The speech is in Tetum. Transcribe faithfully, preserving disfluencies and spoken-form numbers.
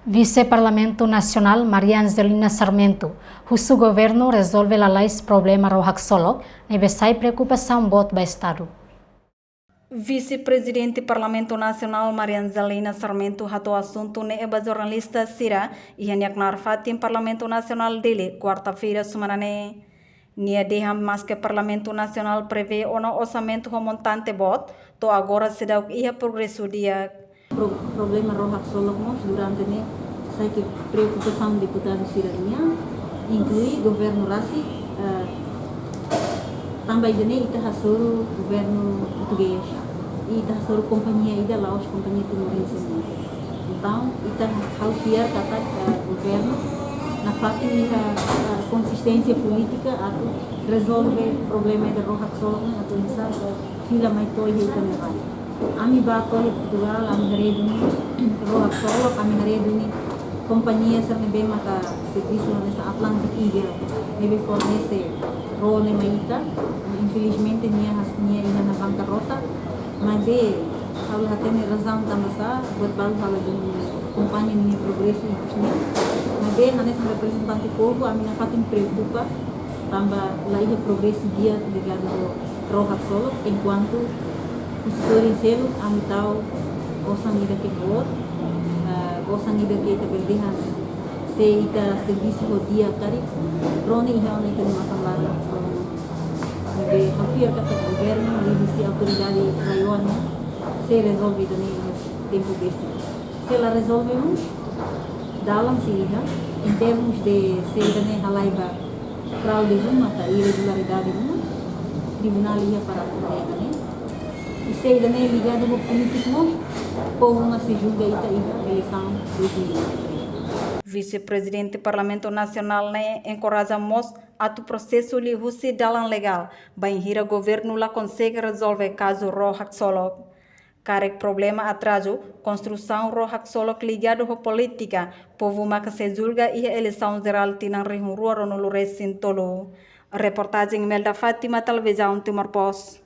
Vise Parlamentu Nasionál Maria Angelina Sarmento husu governu rezolve lalais problema ró haksolok ne'ebé sai preokupasaun boot ba Estadu. Vise-Prezidente Parlamentu Nasionál Maria Angelina Sarmento hato'o asuntu ne'e ba jornalista sira iha nia knaar fatin Parlamentu Nasionál Dili, kuarta-feira semana ne'e. Nia dehan maske Parlamentu Nasionál prevee ona orsamentu ho montante boot, to'o agora seidauk iha progresu di'ak. Pro-, problema ró haksolok mós durante ne'e sai ke preokupasaun deputadu sira-nian, inklui governu rasik, eh, tanba ida-ne'e ita hasoru governu portugés, ita hasoru kompañia ida la'ós kompañia timorense nian. Entaun, ita halo fiar katak, eh, governu nafatin iha, eh, konsisténsia polítika atu rezolve problema ida ró haksolok ne'e atu oinsá fila mai to'o iha ita-nia rai. Ami bá to'o iha Portugal, ami haree duni ró haksolok, ami haree duni kompañia sira ne'ebé maka servisu hanesan Atlantic Eagle ne'ebé fornese ró ne'e mai ita. Infelizmente nia has-, nia iha ona bankarrota. Maibé ha'u la hatene razaun tanbasá buat balu halo duni kompañia nia progresu ikus nian. Maibé hanesan reprezentante povu, ami nafatin preokupa tanba la iha progresu di'ak ligadu ho ró haksolok, enkuantu husi sorin seluk ami tau osan ida ke boot, eh, osan ida ke ita bele dehan se ita servisu ho di'ak karik, ró ne'e iha ona ita-nia matan laran. Ne'ebé ha'u fiar katak governu liuhusi autoridade RAEOA nian sei rezolve ida-ne'e iha tempu besik. Se la rezolve mós, dalan sei iha, em termos de se ida-ne'e halai ba fraude ruma ka irregularidade ruma, tribunál iha para atu haree ida-ne'e. I se ida-ne'e ligadu ho polítiku mós, povu mós sei julga ita iha eleisaun dois mil e vinte e três. Vise-Prezidente Parlamentu Nasionál ne'e enkoraja mós atu prosesu liuhusi dalan legál, bainhira governu la konsege rezolve kazu ró haksolok. Karik problema atrazu konstrusaun ró haksolok ligadu ho polítika, povu maka sei julga iha eleisaun jerál tinan rihun rua ruanulu resin tolu. Reportajen Imelda Fátima, Televizaun Timor Post.